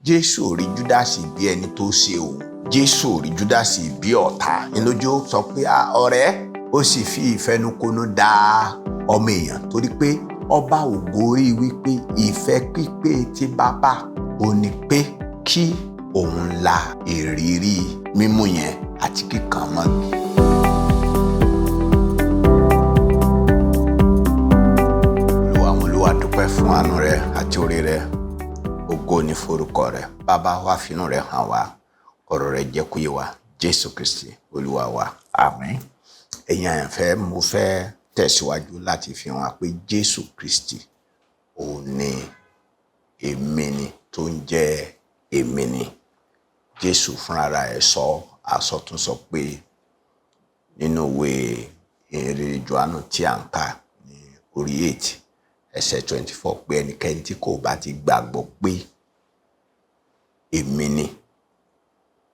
Jésù ò rí Júdásì bí ẹni tó ṣe òun. Jésù ò rí Júdásì bí ọ̀tá. Ńlójú sọ pé ọ̀rẹ́, ó sì fi ìfẹnukonu da ọmọ èèyàn, torí pé ọba ògo rí wípé ìfẹ́ pípé ti bàbá ò ní pé kí òun la ìrírí mímú yẹn àti kíkàn mọ́gi. Olúwa àwọn Olúwa, dúpẹ́ fún àánú rẹ àti oore rẹ. Ògo ni forúkọ rẹ. Bàbá wa, finú rẹ hàn wá, ọ̀rọ̀ rẹ jẹ́ kó yé wa. Jésù Kristi Olúwa wa, àmín. Ẹ̀yin àyànfẹ́, mo fẹ́ tẹ̀síwájú láti fi hàn pé Jésù Kristi òun ni èmi ni tó ń jẹ́ èmi ni. Jésù fúnra ẹ̀ sọ àsọtún sọ pé nínú ìwé ìhìnrere Jòhánù tí à ń kà ní orí 8 ẹsẹ̀ 24 pé ẹnikẹ́ni tí kò bá ti gbàgbọ́ pé èmi ni,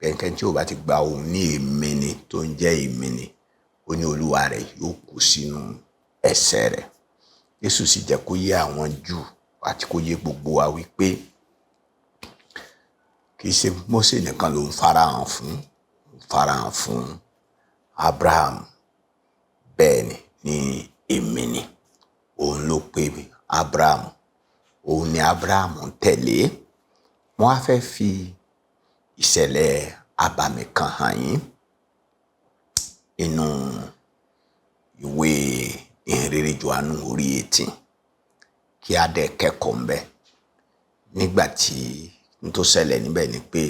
ẹnikẹ́ni tí kò bá ti gba òun ní èmi ni tó ń jẹ́ èmi ni, ó ní Olúwa rẹ̀ yóò kú sínú ẹ̀ṣẹ̀ rẹ̀. Jésù sì jẹ́ kó yé àwọn Júù àti kó yé gbogbo wa wípé kì í ṣe Mósè nìkan ló ń farahàn fún Abraham. Bẹ́ẹ̀ ni èmi ni. Òun ló pe Abraham, òun ni Abraham ń tẹ̀lé. Wọ́n á fẹ́ fi ìṣẹ̀lẹ̀ abàmì kan hàn yín nínú ìwé ìhìnrere Jòhánù orí 18 kí á dẹ̀ kẹ́kọ̀ọ́ ńbẹ̀. Nígbà tí n tó ṣẹlẹ̀ níbẹ̀ ni pé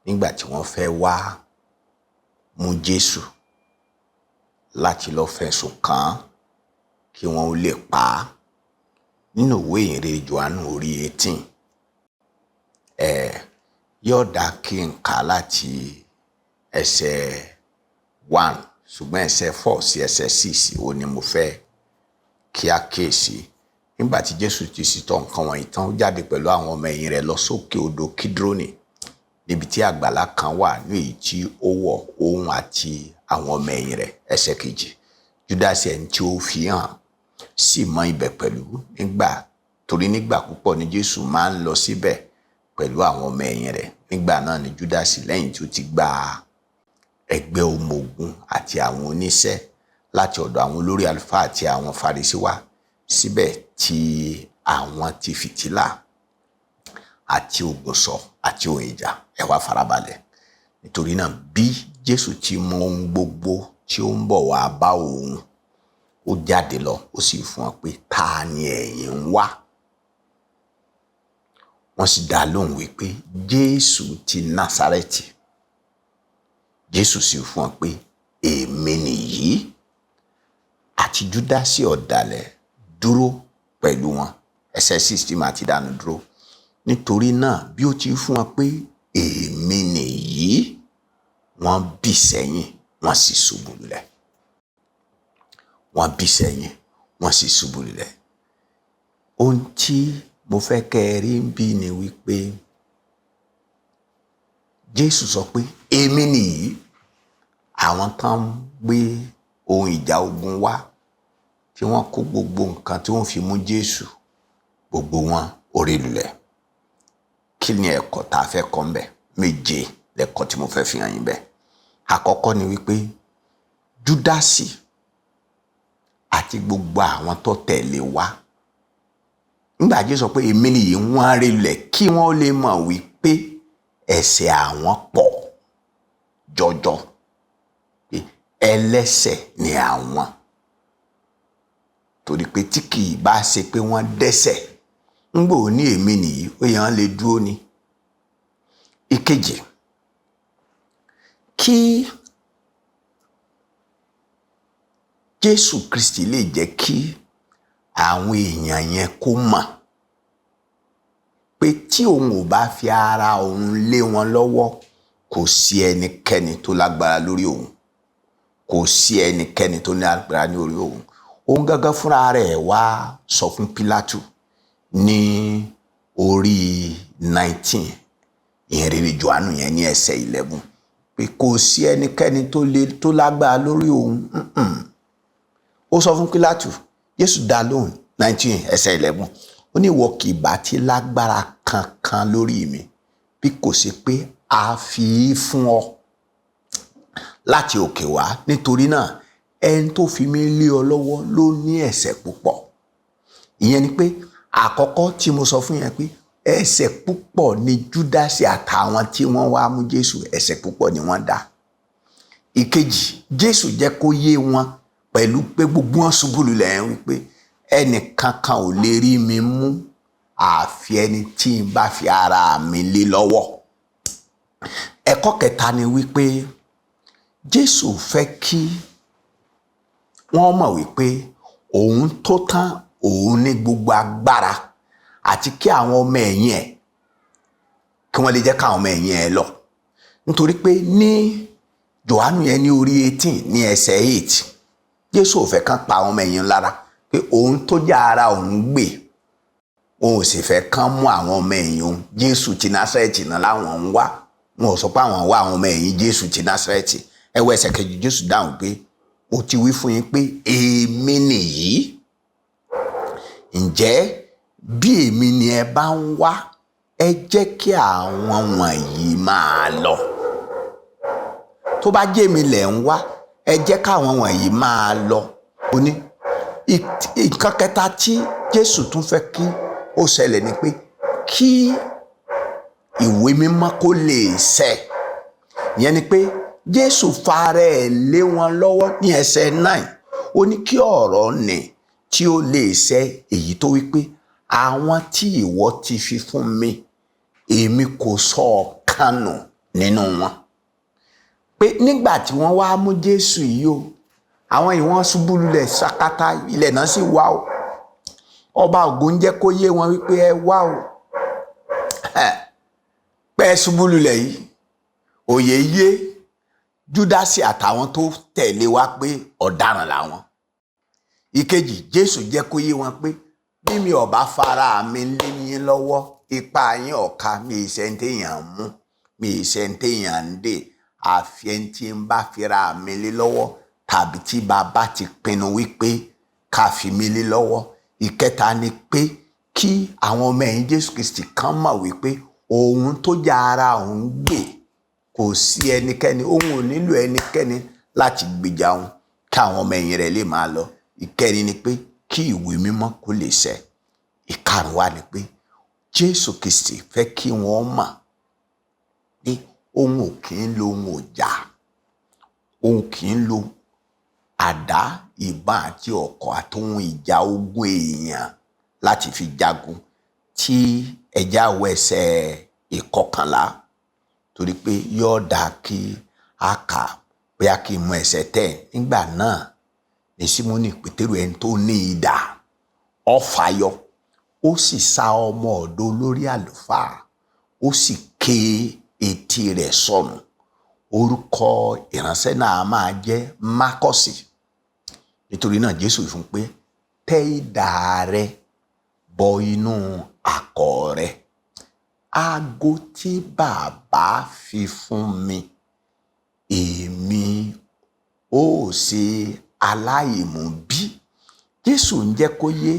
nígbà tí wọ́n fẹ́ wá mú Jésù láti lọ fẹ̀sùn kàn án kí wọ́n ó lè pa á, nínú ìwé ìhìnrere Jòhánù orí 18, yóò dá kí n kà láti ẹsẹ̀ 1, ṣùgbọ́n ẹsẹ̀ 4 sí ẹsẹ̀ 6 ó ní mo fẹ́ kí a kíyèsí. Nígbà tí Jésù ti ṣìtọ́ nǹkan wọ̀nyí tán, ó jáde pẹ̀lú àwọn ọmọ ẹ̀yìn rẹ̀ lọ sókè odò Kídrónì, níbi tí àgbàlá kan wà ní èyí tí ó wọ̀ òun àti àwọn ọmọ ẹ̀yìn rẹ̀. Ẹsẹ̀ 2, Júdásì ẹni tí ó fi hàn sì mọ ibẹ̀ pẹ̀lú, torí nígbà púpọ̀ ni Jésù máa ń lọ síbẹ̀ pẹ̀lú àwọn ọmọ ẹ̀yìn rẹ̀. Nígbà náà ni Júdásì, lẹ́yìn tí ó ti gba ẹgbẹ́ ọmọ ogun àti àwọn oníṣẹ́ láti ọ̀dọ̀ àwọn olórí àlùfáà àti àwọn Farisí wá síbẹ̀, tí àwọn ti fìtílà àti ògùnṣọ̀ àti ohun ìjà. Ẹ wá farabalẹ̀. Nítorí náà, bí Jésù ti mọ ohun gbogbo tí ó ń bọ̀ wá bá òun, ó jáde lọ, ó sì fún wọn pé, ta ni ẹ̀yin ń wá? Wọ́n sì dá lóhùn wípé Jésù ti Násárẹ́tì. Jésù sì fún wọn pé èmi nìyí. Àti Júdásì ọ̀dàlẹ̀ dúró pẹ̀lú wọn. Ẹsẹ̀ 6 tí màá ti dànù dúró. Nítorí náà, bí ó ti fún wọn pé èmi nìyí, wọ́n bì sẹ́yìn, wọ́n sì ṣubú lulẹ̀. Wọ́n bì sẹ́yìn, wọ́n sì ṣubú lulẹ̀. Ohun tí mo fẹ́ kẹ́ ẹ rí ń bí ni wípé Jésù sọ pé èmi nìyí. Àwọn tán ń gbé ohun ìjà ogun wá, tí wọ́n kó gbogbo nǹkan tí wọ́n fi mú Jésù, gbogbo wọn orí lulẹ̀. Kí ni ẹ̀kọ́ tá a fẹ́ kọ́ ń bẹ̀? 7 lẹ́kọ́ tí mo fẹ́ fi hàn yín bẹ̀. Àkọ́kọ́ ni wípé Júdásì àti gbogbo àwọn tó tẹ̀lé wá, nígbà Jésù sọ pé èmi nìyí, wọ́n rí lulẹ̀ kí wọ́n lè mọ̀ wípé ẹ̀ṣẹ̀ àwọn pọ̀ jọjọ, pé ẹlẹ́ṣẹ̀ ni àwọn. Torí pé tí kì í bá ṣe pé wọ́n dẹ́ṣẹ̀, ńgbò ní èmi nìyí, ó yẹ wọ́n lè dúró ni. Ìkejì, kí Jésù Kristi lè jẹ́ kí àwọn èèyàn yẹn kó mọ̀ pé tí òun ò bá fi ara òun lé wọn lọ́wọ́, kò sí ẹnikẹ́ni tó lágbára lórí òun. Kò sí ẹnikẹ́ni tó ní agbára ní orí òun. Òun gángan fúnra rẹ̀ wá sọ fún Pílátù ní orí 19 ìhìnrere Jòhánù yẹn ní ẹsẹ̀ 11 pé kò sí ẹnikẹ́ni tó lágbára lórí òun. Ó sọ fún Pílátù, Jésù dá lóhùn 19 ẹsẹ̀ 11. Ó ní ìwọ kì bá ti lágbára kankan lórí mi bí kò ṣe pé a fi í fún ọ láti òkè wá. Nítorí náà ẹni tó fi mí lé ọ lọ́wọ́ ló ní ẹ̀ṣẹ̀ púpọ̀. Ìyẹn ni pé àkọ́kọ́ tí mo sọ fún yẹn pé ẹ̀ṣẹ̀ púpọ̀ ni Júdásì àtàwọn tí wọ́n wá mú Jésù, ẹ̀ṣẹ̀ púpọ̀ ni wọ́n dá. Ìkejì, Jésù jẹ́ kó yé wọn pẹ̀lú pé gbogbo wọn ṣubú lulẹ̀ ń wípé ẹnìkankan ò lè rí mi mú àfi ẹni tí n bá fi ara mi lé lọ́wọ́. Ẹ̀kọ́ kẹta ni wípé Jésù fẹ́ kí wọ́n mọ̀ wípé òun tó tán, òun ní gbogbo agbára, àti kí àwọn ọmọ ẹ̀yìn ẹ̀ kí wọ́n lè jẹ́ káwọn ọmọ ẹ̀yìn ẹ̀ lọ. Nítorí pé ní Jòhánù yẹn ní orí 18 ní ẹsẹ̀ 8, Jésù ò fẹ́ kán pa àwọn ọmọ ẹ̀yìn lára pé òun tó jẹ́ ara òun gbè, òun ò sì fẹ́ kán mú àwọn ọmọ ẹ̀yìn òun. Jésù ti Násárẹ́tì náà láwọn ń wá, wọn ò sọ pé àwọn wá àwọn ọmọ ẹ̀yìn Jésù ti Násárẹ́tì. Ẹ wo ẹsẹ̀ kejì, Jésù dáhùn pé mo ti wí fún yín pé èmi nìyí, ǹjẹ́ bí èmi ni ẹ bá ń wá, ẹ jẹ́ kí àwọn wọ̀nyí máa lọ. Tó bá jẹ́ èmi lẹ̀ ń wá, ẹ jẹ́ káwọn wọ̀nyí máa lọ. Ó ní nǹkan kẹta tí Jésù tún fẹ́ kí ó ṣẹlẹ̀ ni pé kí ìwé mímọ́ kó lè ṣẹ. Ìyẹn ni pé Jésù fara ẹ̀ lé wọn lọ́wọ́ ní ẹsẹ̀ 9. Ó ní kí ọ̀rọ̀ nì tí ó lè ṣẹ èyí tó wípé àwọn tí ìwọ ti fi fún mi, èmi kò sọ ọ̀kan nù nínú wọn. Pé nígbà tí wọ́n wá mú Jésù yìí o, àwọn ìwọ̀n ṣubú lulẹ̀ sakata, ilẹ̀ náà sì wá o. Ọba ògo ń jẹ́ kó yé wọn wípé ẹ wá o, pé ṣubú lulẹ̀ yìí, òye yé Júdásì àtàwọn tó tẹ̀lé wá pé ọ̀daràn làwọn. Ìkejì, Jésù jẹ́ kó yé wọn pé bí mi ò bá fara mi lé yín lọ́wọ́, ipa yín ọ̀ka, mi ìṣe ń téèyàn mú, mi ìṣe ń téèyàn ń dè, àfi ẹni tí ń bá fira mi lé lọ́wọ́ tàbí tí bàbá ti pinnu wípé ká fi mi lé lọ́wọ́. Ìkẹta ni pé kí àwọn ọmọ ẹ̀yìn Jésù Kristi kan mọ̀ wípé òun tó jẹ́ ara òun gbè, kò sí ẹnikẹ́ni, òun ò nílò ẹnikẹ́ni láti gbèjà òun, kí àwọn ọmọ ẹ̀yìn rẹ̀ lè máa lọ. Ìkẹrin ni pé kí ìwé mímọ́ kó lè ṣẹ. Ìkarùn wá ni pé Jésù Kristi fẹ́ kí wọ́n mọ̀ pé òun ò kì í lo ohun ọjà, òun kì í lo àdá, ìbọn àti ọ̀kọ̀ àti ohun ìjà ogun èèyàn láti fi jagun. Tí ẹja wọ ẹsẹ̀ 11, torí pé yóò dáa kí a kà bóyá kí n mú ẹsẹ̀ 10. Nígbà náà ní Símónì Pétérù ẹni tó ní idà ó fàyọ, ó sì sá ọmọ ọ̀dọ̀ olórí àlùfáà, ó sì ké etí rẹ̀ sọnù. Orúkọ ìránṣẹ́ náà máa jẹ́ Mákọ́sì. Nítorí náà Jésù fún pé tẹ́ idà rẹ bọ inú àkọ̀ rẹ. Ago tí bàbá fi fún mi, èmi ó ṣe aláìmú bí. Jésù ń jẹ́ kó yé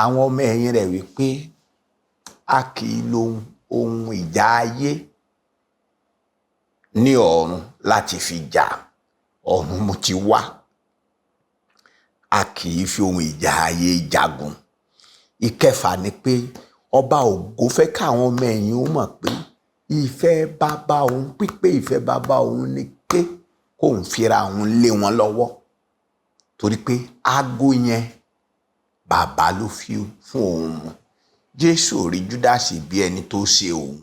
àwọn ọmọ ẹ̀yìn rẹ̀ wípé a kì í lo ohun ìjà ayé ní ọ̀run láti fi jà. Ọ̀run mo ti wá. A kì í fi ohun ìjà ayé jagun. Ìkẹfà ni pé ọba ògo fẹ́ káwọn ọmọ ẹ̀yìn ó mọ̀ pé ìfẹ́ bàbá òun, pípé ìfẹ́ bàbá òun ni pé kóun fira òun lé wọn lọ́wọ́. Torí pé ago yẹn bàbá ló fi fún òun mu. Jésù ò rí Júdásì bí ẹni tó ṣe òun.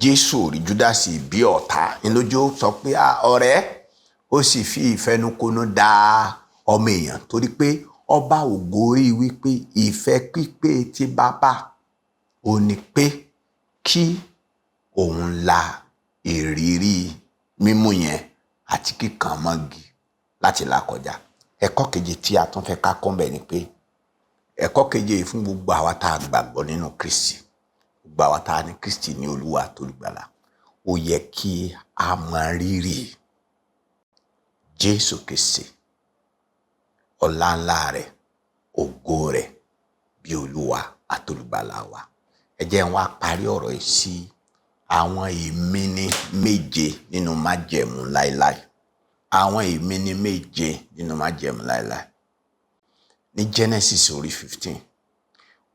Jésù ò rí Júdásì bí ọ̀tá. Ńlójú ó sọ pé ọ̀rẹ́, ó sì fi ìfẹnukonu da ọmọ èèyàn, torí pé ọba ògo rí wípé ìfẹ́ pípé ti bàbá ò ní pé kí òun la ìrírí mímú yẹn àti kíkàn mọ́gi láti là kọjá. Ẹ̀kọ́ keje tí a tún fẹ́ ká kọ́ ńbẹ̀ ni pé ẹ̀kọ́ keje yìí fún gbogbo àwa tá a gbàgbọ́ nínú Kristi, gbogbo àwa tá a ní Kristi ní Olúwa tó lùgbàlà, ó yẹ kí a mọ rírì Jésù Kristi, ọlá ńlá rẹ̀, ògo rẹ̀ bí Olúwa àtolùgbàlà wa. Ẹ jẹ́ n wá parí ọ̀rọ̀ yìí sí Àwọn èmi ni méje nínú májẹ̀mú láéláé. Àwọn èmi ni méje nínú májẹ̀mú láéláé. Ní Genesis orí 15,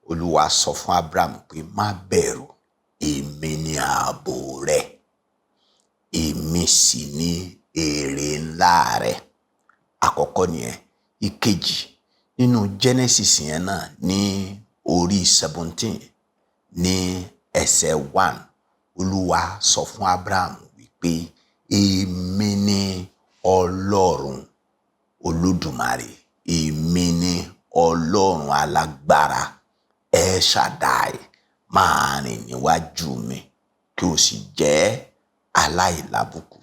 Olúwa sọ fún Abraham pé má bẹ̀rù, èmi ni ààbò rẹ, èmi sì ni èrè ńlá rẹ. Àkọ́kọ́ nìyẹn. Ìkejì, nínú Genesis yẹn náà ní orí 17 ní ẹsẹ̀ 1, Olúwa sọ fún Abraham wípé èmi ni Ọlọ́run Olódùmarè, èmi ni Ọlọ́run alágbára, El Shaddai, máa rìn níwájú mi kí o sì jẹ́ aláìlábùkù.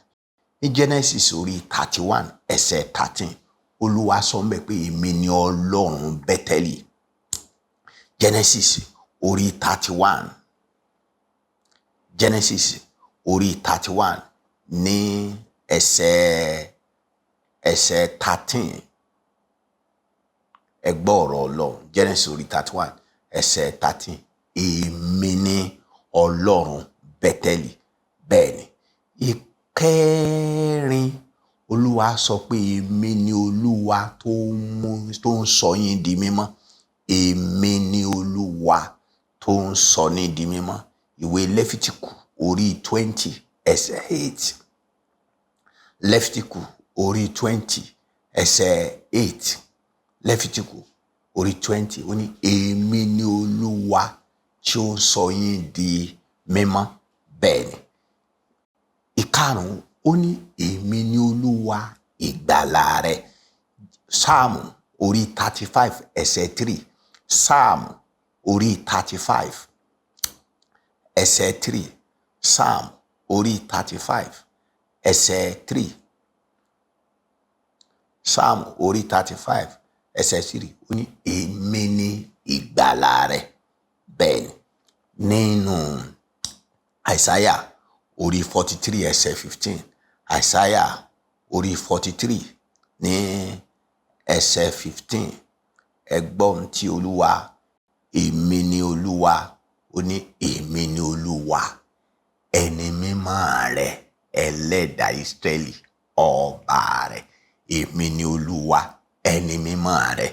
Ní Genesis orí 31 ẹsẹ̀ 13, Olúwa sọ ńbẹ̀ pé èmi ni Ọlọ́run Bẹ́tẹ́lì. Genesis orí 31, Genesis orí 31 ní ẹsẹ̀ 13, ẹ gbọ́ ọ̀rọ̀ Ọlọ́run. Genesis orí 31 ẹsẹ̀ 13, èmi ni Ọlọ́run Bẹ́tẹ́lì. Bẹ́ẹ̀ ni. Ìkẹrin, Olúwa sọ pé èmi ni Olúwa tó ń sọ yín di mímọ́. Èmi ni Olúwa tó ń sọ ní di mímọ́. Ìwé Lẹ́fítíkù orí 20 ẹsẹ̀ 8. Lẹ́fítíkù orí 20 ẹsẹ̀ 8. Lẹ́fítíkù orí 20, ó ní èmi ni Olúwa tí ó ń sọ yín di mímọ́. Bẹ́ẹ̀ ni. Ìkarùn-ún, ó ní èmi ni Olúwa ìgbàlà rẹ. Sáàmù orí 35 ẹsẹ̀ 3. Sáàmù orí 35 ẹsẹ̀ 3. Sáàmù orí 35 ẹsẹ̀ 3. Sáàmù orí 35 ẹsẹ̀ 3, ó ní èmi ni ìgbàlà rẹ. Bẹ́ẹ̀ ni. Nínú Àìsáyà orí 43 ẹsẹ̀ 15, Àìsáyà orí 43 ní ẹsẹ̀ 15, ẹ gbọ́ ohun tí Olúwa, èmi ni Olúwa, ó ní èmi ni Olúwa, ẹni mímọ́ rẹ, ẹlẹ́dàá Ísírẹ́lì, ọba rẹ. Èmi ni Olúwa, ẹni mímọ́ rẹ,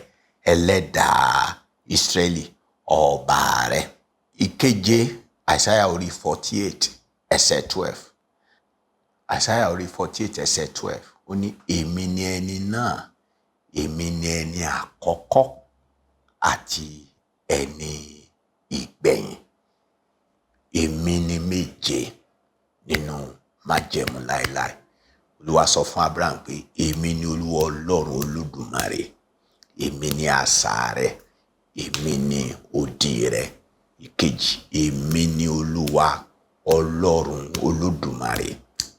ẹlẹ́dàá Ísírẹ́lì, ọba rẹ. Ìkeje, Àìsáyà orí 48 ẹsẹ̀ 12. Àìsáyà orí 48 ẹsẹ̀ 12, ó ní èmi ni ẹni náà, èmi ni ẹni àkọ́kọ́ àti ẹni ìgbẹ̀yìn. Èmi ni méje nínú májẹ̀mú láéláé. Olúwa sọ fún Abraham pé èmi ni Olúwa Ọlọ́run Olódùmarè, èmi ni asà rẹ, èmi ni odi rẹ. Ìkejì, èmi ni Olúwa Ọlọ́run Olódùmarè,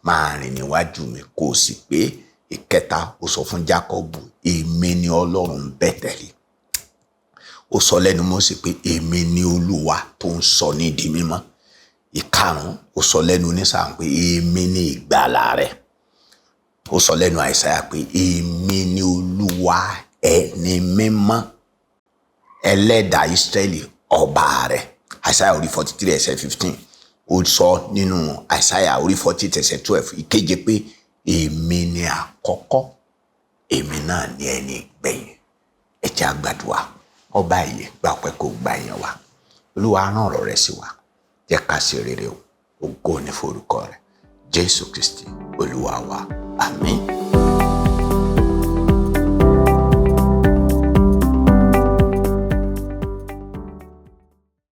máa rìn níwájú mi kó o sì pé. Ìkẹta, ó sọ fún Jákọ́bù, èmi ni Ọlọ́run Bẹ́tẹ́lì. Ó sọ lẹ́nu Mósè pé èmi ni Olúwa tó ń sọ ní di mímọ́. Ìkarùn-ún, ó sọ lẹ́nu onísàmù pé èmi ni ìgbàlà rẹ. Ó sọ lẹ́nu Àìsáyà pé èmi ni Olúwa ẹni mímọ́, ẹlẹ́dàá Ísírẹ́lì, ọba rẹ. Àìsáyà orí 43 ẹsẹ̀ 15, ó sọ nínú Àìsáyà orí 48 ẹsẹ̀ 12, ìkeje pé èmi ni àkọ́kọ́, èmi náà ni ẹni ìgbẹ̀yìn. Ẹ jẹ́ á gbàdúrà. Ọba ìyè, gba ọpẹ́ kó gba ìyìn wa. Olúwa rán ọ̀rọ̀ rẹ̀ sí wa, jẹ́ ká ṣe rere o. Ògo ni forúkọ rẹ̀. Jésù Kristi Olúwa wa. Àmín.